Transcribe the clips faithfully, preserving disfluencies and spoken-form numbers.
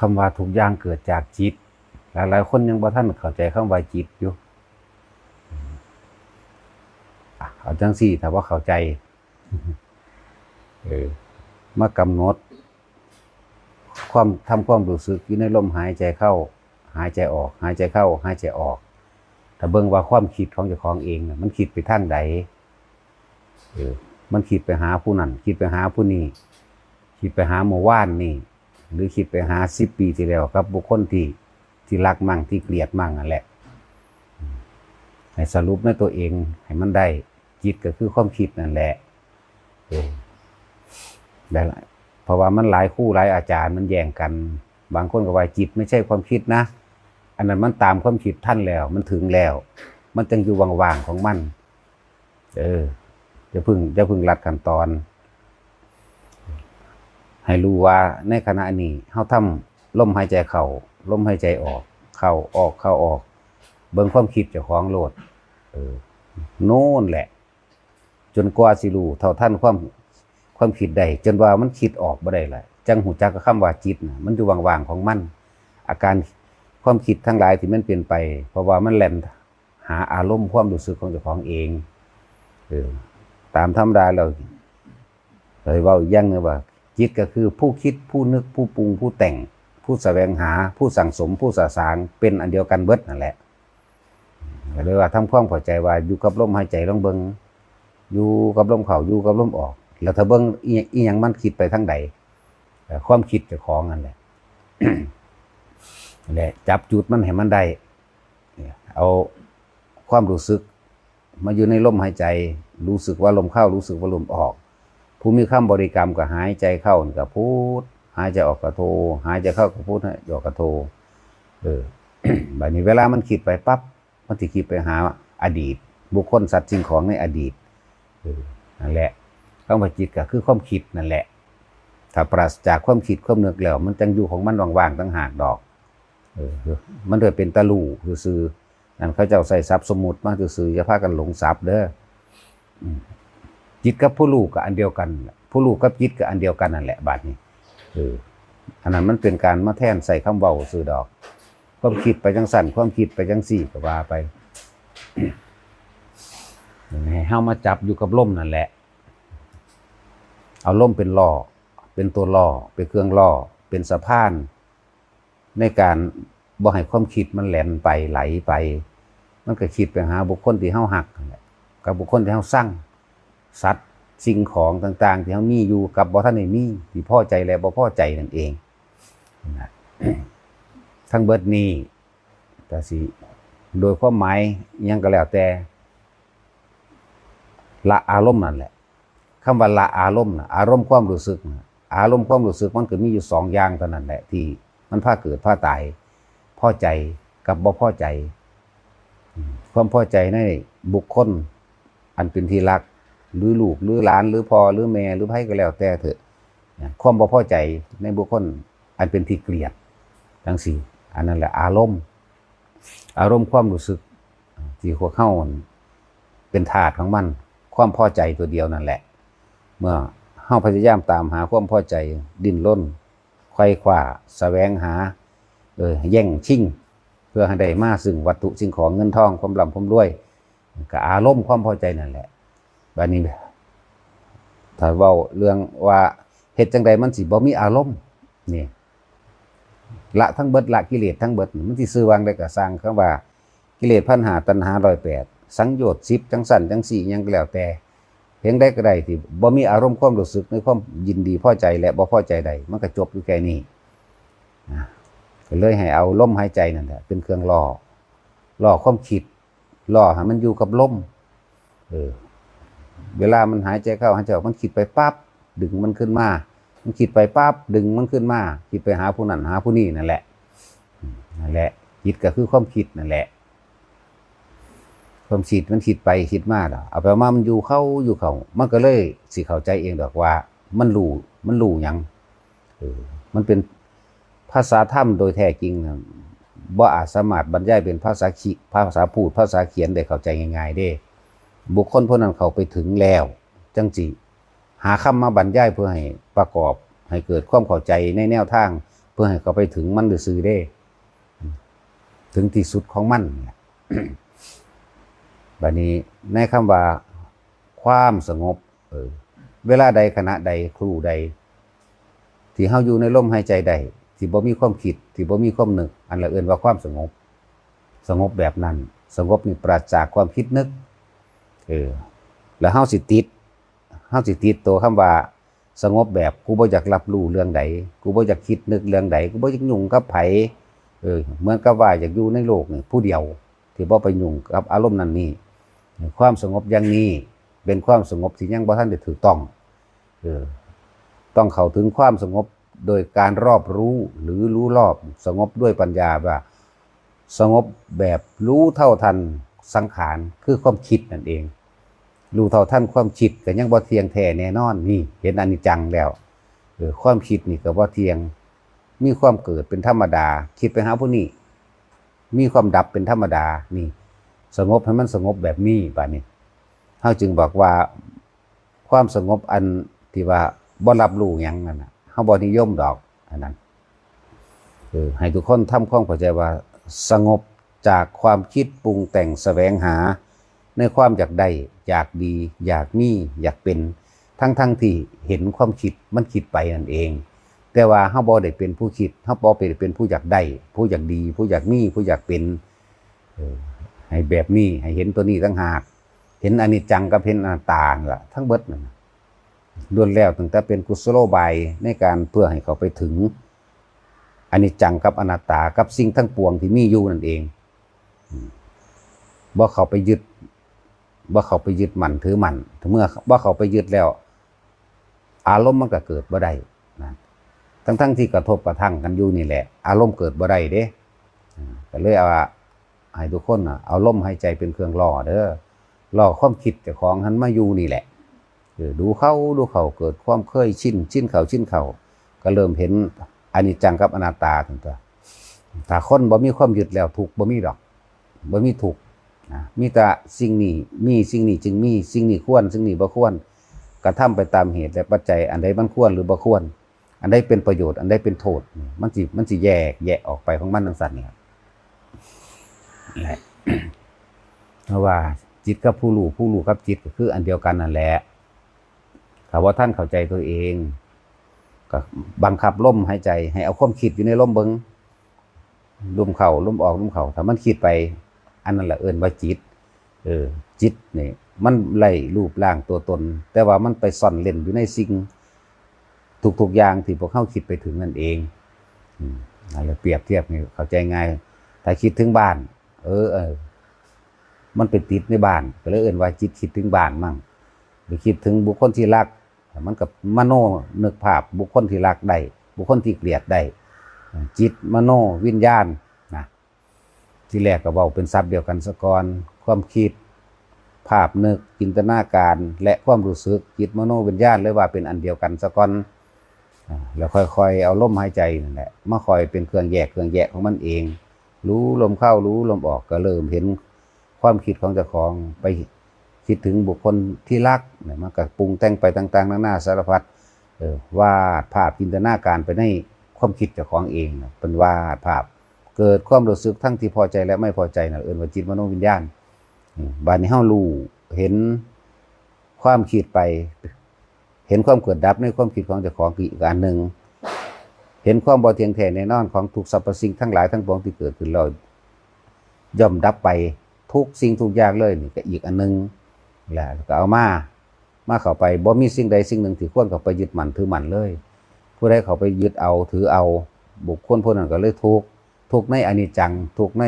คำว่าทุกอย่างเกิดจากจิต หลายๆคนยังบ่ทันเข้าใจคำว่าจิตอยู่ อ่ะ เอาจังซี่ ถ้าบ่เข้าใจ เออ มากำหนด ความ ทำความรู้สึกอยู่ในลมหายใจเข้า หายใจออก หายใจเข้า หายใจออก ถ้าเบิ่งว่าความคิดของเจ้าของเองน่ะ มันคิดไปทางใด เออ มันคิดไปหาผู้นั้น คิดไปหาผู้นี้ คิดไปหาเมื่อวานนี่ หรือคิดไปหาสิบปีที่แล้ว กับบุคคลที่ ที่รักมั่ง ที่เกลียดมั่งนั่นแหละ ให้สรุปในตัวเองให้มันได้ จิตก็คือความคิดนั่นแหละ เออ ได้ละ เพราะว่ามันหลายครูหลายอาจารย์มันแย่งกัน บางคนก็ว่าจิตไม่ใช่ความคิดนะ อันนั้นมันตามความคิดทันแล้ว มันถึงแล้ว มันจั่งอยู่ว่างๆของมัน เออ อย่าเพิ่ง อย่าเพิ่งลัดขั้นตอน ให้รู้ว่าในขณะนี้เฮาทำลมหายใจเข้า ลมหายใจออก เข้าออก เข้าออก เบิ่งความคิดเจ้าของโลด เออ โน่นแหละ จนกว่าสิรู้เท่าทันความ ความคิดได้ จนว่ามันคิดออกบ่ได้ละ จั่งฮู้จักกับคำว่าจิตน่ะ มันอยู่ว่างๆของมัน อาการความคิดทั้งหลายที่มันเป็นไป เพราะว่ามันแล่นหาอารมณ์ความรู้สึกของเจ้าของเอง เออ ตามธรรมดาแล้ว เลยเว้าอีกอย่างหนึ่งว่า จิตก็คือผู้คิด ผู้นึก ผู้ปรุง ผู้แต่ง ผู้แสวงหา ผู้สั่งสม ผู้สะสาง เป็นอันเดียวกันเบิดนั่นแหละ ก็เลยว่าทำความเข้าใจว่าอยู่กับลมหายใจลองเบิ่ง อยู่กับลมเข้า อยู่กับลมออก แล้วถ้าเบิ่งอี อีหยังมันคิดไปทางใด เอ่อ ความคิดเจ้าของนั่นแหละ และจับจุดมันให้มันได้ เอาความรู้สึกมาอยู่ในลมหายใจ รู้สึกว่าลมเข้า รู้สึกว่าลมออก ผู้มีคำบริกรรมก็หายใจเข้านี่ก็พุท หายใจออกก็โท หายใจเข้าก็พุท หายใจออกก็โท เออ บัดนี้เวลามันคิดไปปั๊บ มันสิคิดไปหาอดีต บุคคลสัตว์สิ่งของในอดีต เออ นั่นแหละ คำว่าจิตก็คือความคิดนั่นแหละ ถ้าปราศจากความคิดความนึกแล้ว มันจั่งอยู่ของมันว่างๆต่างหากดอก เออ มันเลยเป็นตาลู่ซื่อๆ นั่นเขาเจ้าใช้ศัพท์สมมุติมาซื่อๆ อย่าพากันหลงศัพท์เด้อ อืม จิตกับผู้รู้ก็อันเดียวกัน ผู้รู้กับจิตก็อันเดียวกันนั่นแหละ บัดนี้ เออ อันนั้นมันเป็นการมาแทนใส่คำเว้าซื่อดอก ความคิดไปจั่งซั่น ความคิดไปจั่งซี่ก็ว่าไป ให้เฮามาจับอยู่กับลมนั่นแหละ เอาลมเป็นล่อ เป็นตัวล่อ เป็นเครื่องล่อ เป็นสะพาน ในการบ่ให้ความคิดมันแล่นไปไหลไป มันก็คิดไปหาบุคคลที่เฮาฮักนั่นแหละ กับบุคคลที่เฮาซัง สัตว์สิ่งของต่างๆที่เฮามีอยู่กับบ่ทันได้มี ที่พอใจและบ่พอใจนั่นเองนะ ทั้งเบิดนี้ก็สิ โดยความหมายอิหยังก็แล้วแต่ ละอารมณ์นั่นแหละ คำว่าละอารมณ์น่ะ อารมณ์ความรู้สึกน่ะ อารมณ์ความรู้สึกมันก็มีอยู่สองอย่างเท่านั้นแหละ ที่มันพาเกิดพาตาย พอใจกับบ่พอใจ อืม ความพอใจในบุคคลอันเป็นที่รัก หรือลูก หรือหลาน หรือพ่อ หรือแม่ หรือไผก็แล้วแต่เถอะ ความบ่พอใจในบุคคลอันเป็นที่เกลียด จั่งซี้ อันนั้นแหละอารมณ์ อารมณ์ความรู้สึกที่พวกเฮาเป็นธาตุของมัน ความพอใจตัวเดียวนั่นแหละ เมื่อเฮาพยายามตามหาความพอใจ ดิ้นรน ไขว่คว้า แสวงหา เออ แย่งชิง เพื่อให้ได้มาซึ่งวัตถุสิ่งของ เงินทอง ความร่ำความรวย ก็อารมณ์ความพอใจนั่นแหละ บัดนี้ ถ้าเว้าเรื่องว่าเฮ็ดจั่งใดมันสิบ่มีอารมณ์ นี่ ละทั้งเบิด ละกิเลสทั้งเบิด มันสิชื่อว่าจั่งใดก็ซ่าง คำว่ากิเลสพันห้า ตัณหาร้อยแปด สังโยชน์สิบ จั่งซั่นจั่งซี้ อิหยังก็แล้วแต่ เพียงใดก็ได้ที่บ่มีอารมณ์ความรู้สึกในความยินดีพอใจและบ่พอใจใด มันก็จบอยู่แค่นี้นะ ก็เลยให้เอาลมหายใจนั่นแหละเป็นเครื่องล่อ ล่อความคิด ล่อให้มันอยู่กับลม เออ เวลามันหายใจเข้าหายใจออก มันคิดไปปั๊บ ดึงมันขึ้นมา มันคิดไปปั๊บ ดึงมันขึ้นมา คิดไปหาผู้นั้นหาผู้นี้นั่นแหละ อืม นั่นแหละ จิตก็คือความคิดนั่นแหละ ความคิดมันคิดไปคิดมาล่ะ เอาไปเอามามันอยู่เข้าอยู่เข้า มันก็เลยสิเข้าใจเองดอกว่ามันรู้ มันรู้หยัง เออ มันเป็นภาษาธรรมโดยแท้จริงน่ะ บ่อาจสามารถบรรยายเป็นภาษาขี- ภาษาพูด ภาษาเขียนได้เข้าใจง่ายๆเด้ บุคคลผู้นั้นเข้าไปถึงแล้ว จั่งสิหาคำมาบรรยายเพื่อให้ประกอบ ให้เกิดความเข้าใจในแนวทาง เพื่อให้เขาไปถึงมันซื่อๆเด้ ถึงที่สุดของมันเนี่ย บัดนี้ในคำว่าความสงบ เออ เวลาใดขณะใดครูใด ที่เฮาอยู่ในลมหายใจใด ที่บ่มีความคิด ที่บ่มีความนึก อันละเอิ้นว่าความสงบ สงบแบบนั้น สงบนี่ปราศจากความคิดนึก เออ แล้วเฮาสิติด เฮาสิติดตัวคำว่า สงบแบบกูบ่อยากรับรู้เรื่องใด กูบ่อยากคิดนึกเรื่องใด กูบ่อยากยุ่งกับไผ เออ เหมือนกับว่าอยากอยู่ในโลกนี่ผู้เดียว ที่บ่ไปยุ่งกับอารมณ์นั่นนี่ ความสงบอย่างนี้เป็นความสงบที่ยังบ่ทันได้ถูกต้อง เออ ต้องเข้าถึงความสงบโดยการรอบรู้หรือรู้รอบ สงบด้วยปัญญา ว่าสงบแบบรู้เท่าทันสังขาร คือความคิดนั่นเอง รู้เท่าทันความคิดก็ยังบ่เที่ยงแท้แน่นอน นี่เห็นอนิจจังแล้ว เออ ความคิดนี่ก็บ่เที่ยง มีความเกิดเป็นธรรมดา คิดไปหาผู้นี้ มีความดับเป็นธรรมดา นี่ สงบให้มันสงบแบบนี้ บัดนี้ เฮาจึงบอกว่า ความสงบอันที่ว่าบ่รับรู้หยังนั่นน่ะ เฮาบ่นิยมดอก อันนั้น เออ ให้ทุกคนทำความเข้าใจว่า สงบจากความคิดปรุงแต่งแสวงหา ในความอยากได้ อยากดี อยากมี อยากเป็น ทั้งๆที่เห็นความคิดมันคิดไปนั่นเอง แต่ว่าเฮาบ่ได้เป็นผู้คิด เฮาบ่ได้เป็นผู้อยากได้ ผู้อยากดี ผู้อยากมี ผู้อยากเป็น เออ ให้แบบนี้ ให้เห็นตัวนี้ต่างหาก เห็นอนิจจังกับเห็นอนัตตานั่นล่ะ ทั้งเบิดนั่นน่ะ ล้วนแล้วตั้งแต่เป็นกุศโลบายในการเพื่อให้เขาไปถึงอนิจจังกับอนัตตา กับสิ่งทั้งปวงที่มีอยู่นั่นเอง อืม บ่เข้าไปยึด บ่เข้าไปยึดมั่นถือมั่น เมื่อบ่เข้าไปยึดแล้ว อารมณ์มันก็เกิดบ่ได้นะ ทั้งๆที่กระทบกระทั่งกันอยู่นี่แหละ อารมณ์เกิดบ่ได้เด้ อ่า ก็เลยเอาว่า ให้ทุกคนน่ะ เอาลมหายใจเป็นเครื่องล่อเด้อ ล่อความคิดเจ้าของหันมาอยู่นี่แหละ เออ ดูเข้า ดูเข้า เกิดความเคยชิน ชินเข้า ชินเข้า ก็เริ่มเห็นอนิจจังกับอนัตตาซั่นตั๊ว ถ้าคนบ่มีความยึดแล้วทุกข์บ่มีดอก บ่มีทุกข์นะ มีแต่สิ่งนี้มี สิ่งนี้จึงมี สิ่งนี้ควร สิ่งนี้บ่ควร กระทำไปตามเหตุและปัจจัย อันใดมันควรหรือบ่ควร อันใดเป็นประโยชน์ อันใดเป็นโทษ มันสิ มันสิแยกแยะออกไปของมันจั่งซั้นนี่ล่ะ แหละ เพราะว่าจิตกับผู้รู้ ผู้รู้กับจิตก็คืออันเดียวกันนั่นแหละ ถ้าบ่ทันเข้าใจตัวเอง ก็บังคับลมหายใจ ให้เอาความคิดอยู่ในลมเบิ่ง ลมเข้า ลมออก ลมเข้า ถ้ามันคิดไป อันนั้นแหละเอิ้นว่าจิต เออ จิตนี่มันไร้รูปร่างตัวตน แต่ว่ามันไปซ่อนเร้นอยู่ในสิ่งทุกๆอย่างที่พวกเฮาคิดไปถึงนั่นเอง อืม นั่นแหละ เปรียบเทียบให้เข้าใจง่าย ถ้าคิดถึงบ้าน เออ เออ มันไปติดในบ้าน ก็เลยเอิ้นว่าจิตคิดถึงบ้านมั่ง หรือคิดถึงบุคคลที่รัก มันก็มโนนึกภาพบุคคลที่รักได้ บุคคลที่เกลียดได้ จิตมโนวิญญาณนะ ทีแรกก็เว้าเป็นศัพท์เดียวกันซะก่อน ความคิด ภาพนึก จินตนาการ และความรู้สึก จิตมโนวิญญาณ เลยว่าเป็นอันเดียวกันซะก่อน อ่า แล้วค่อยๆเอาลมหายใจนั่นแหละ มาคอยเป็นเครื่องแยก เครื่องแยะของมันเอง รู้ลมเข้า รู้ลมออก ก็เริ่มเห็นความคิดของเจ้าของ ไปคิดถึงบุคคลที่รักเนี่ย มันก็ปรุงแต่งไปต่างๆนานาสารพัด เออ วาดภาพจินตนาการไปในความคิดเจ้าของเองน่ะ เป็นวาดภาพ เกิดความรู้สึกทั้งที่พอใจและไม่พอใจน่ะ เอิ้นว่าจิตมโนวิญญาณ อืม บัดนี้เฮารู้เห็นความคิดไป เห็นความเกิดดับในความคิดของเจ้าของอีกอันหนึ่ง เห็นความบ่เที่ยงแท้แน่นอนของทุกสรรพสิ่งทั้งหลายทั้งปวงที่เกิดขึ้นแล้วย่อมดับไปทุกสิ่งทุกอย่างเลย นี่ก็อีกอันหนึ่ง แล้วก็เอามา มาเข้าไป บ่มีสิ่งใดสิ่งหนึ่งที่ควรเข้าไปยึดมั่นถือมั่นเลย ผู้ใดเข้าไปยึดเอาถือเอา บุคคลผู้นั้นก็เลยทุกข์ ทุกข์ในอนิจจัง ทุกข์ใน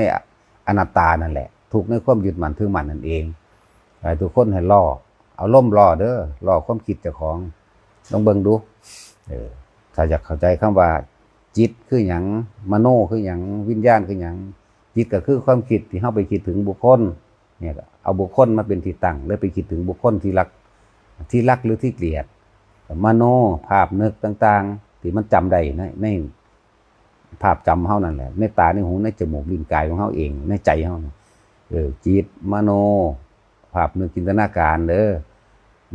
อนัตตานั่นแหละ ทุกข์ในความยึดมั่นถือมั่นนั่นเอง ให้ทุกคนให้ล่อ เอาลมล่อเด้อ ล่อความคิดเจ้าของ ลองเบิ่งดู เออ ถ้าอยากเข้าใจคำว่าจิตคือหยัง มโนคือหยัง วิญญาณคือหยัง จิตก็คือความคิดที่เฮาไปคิดถึงบุคคล เนี่ย เอาบุคคลมาเป็นที่ตั้ง แล้วไปคิดถึงบุคคลที่รัก ที่รักหรือที่เกลียด มโน ภาพนึกต่างๆ ที่มันจำได้ใน ในภาพจำเฮานั่นแหละ ในตา ในหู ในจมูก ลิ้น กายของเฮาเอง ในใจเฮาน่ะ เออ จิต มโน ภาพนึกจินตนาการเด้อ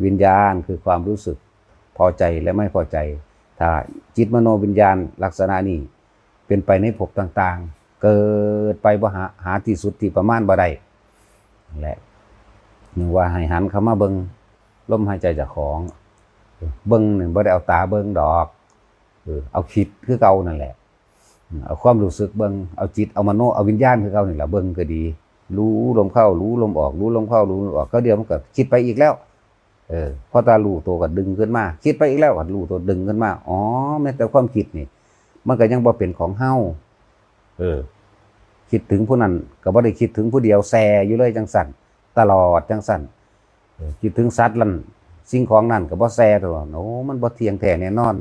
วิญญาณคือความรู้สึกพอใจและไม่พอใจ ถ้าจิตมโนวิญญาณลักษณะนี้ เป็นไปในภพต่างๆ เกิดไปบ่หาหาที่สุดที่ประมาณบ่ได้นั่นแหละ นึกว่าให้หันเข้ามาเบิ่งลมหายใจเจ้าของ เบิ่งนี่บ่ได้เอาตาเบิ่งดอก เออ เอาคิดคือเก่านั่นแหละ เอาความรู้สึกเบิ่ง เอาจิต เอามโน เอาวิญญาณคือเก่านี่แหละ เบิ่งก็ดี รู้ลมเข้า รู้ลมออก รู้ลมเข้า รู้ลมออก ก็เดี๋ยวมันก็คิดไปอีกแล้ว เออ พอตารู้ตัวก็ดึงขึ้นมา คิดไปอีกแล้วก็รู้ตัวดึงขึ้นมา อ๋อ แม้แต่ความคิดนี่ มันก็ยังบ่เป็นของเฮา เออ คิดถึงผู้นั้นก็บ่ได้คิดถึงผู้เดียว แซ่อยู่เลยจังซั่น ตลอดจังซั่น เออ คิดถึงสัตว์นั่น สิ่งของนั่นก็บ่แซ่ตลอด โอ้ มันบ่เที่ยงแท้แน่นอน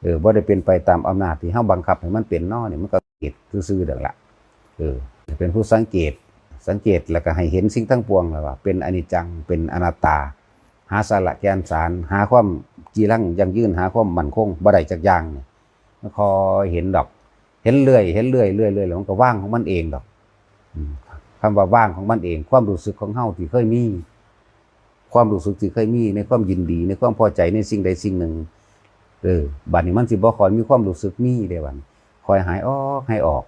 เออ บ่ได้เป็นไปตามอำนาจที่เฮาบังคับให้มันเป็นเนาะ นี่มันก็เกิดซื่อๆนั่นล่ะ เออ เป็นผู้สังเกต สังเกตแล้วก็ให้เห็นสิ่งทั้งปวงแล้วว่า เป็นอนิจจัง เป็นอนัตตา หาสาระแก่นสาร หาความจีรังยั่งยืน หาความมั่นคงบ่ได้จักอย่างนี่ มันคอยเห็นดอก เห็นเรื่อย เห็นเรื่อย เรื่อย เรื่อย แล้วมันก็ว่างของมันเองดอก อืม คำว่าว่างของมันเอง ความรู้สึกของเฮาที่เคยมี ความรู้สึกที่เคยมีในความยินดี ในความพอใจในสิ่งใดสิ่งหนึ่ง เออ บัดนี้มันสิบ่ค่อยมีความรู้สึกมีเด้บัดนี้ ค่อยหายออก หายออก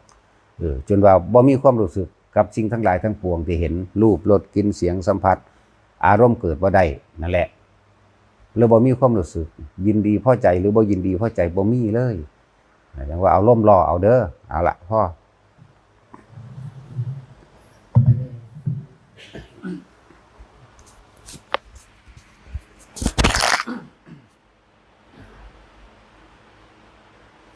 เออ จนว่าบ่มีความรู้สึกกับสิ่งทั้งหลายทั้งปวงที่เห็น รูป รส กลิ่น เสียง สัมผัส อารมณ์เกิดบ่ได้ นั่นแหละ หรือบ่มีความรู้สึก ยินดีพอใจหรือบ่ยินดีพอใจบ่มีเลย จั่งว่าเอาลมรอเอาเด้อ เอาละ พอ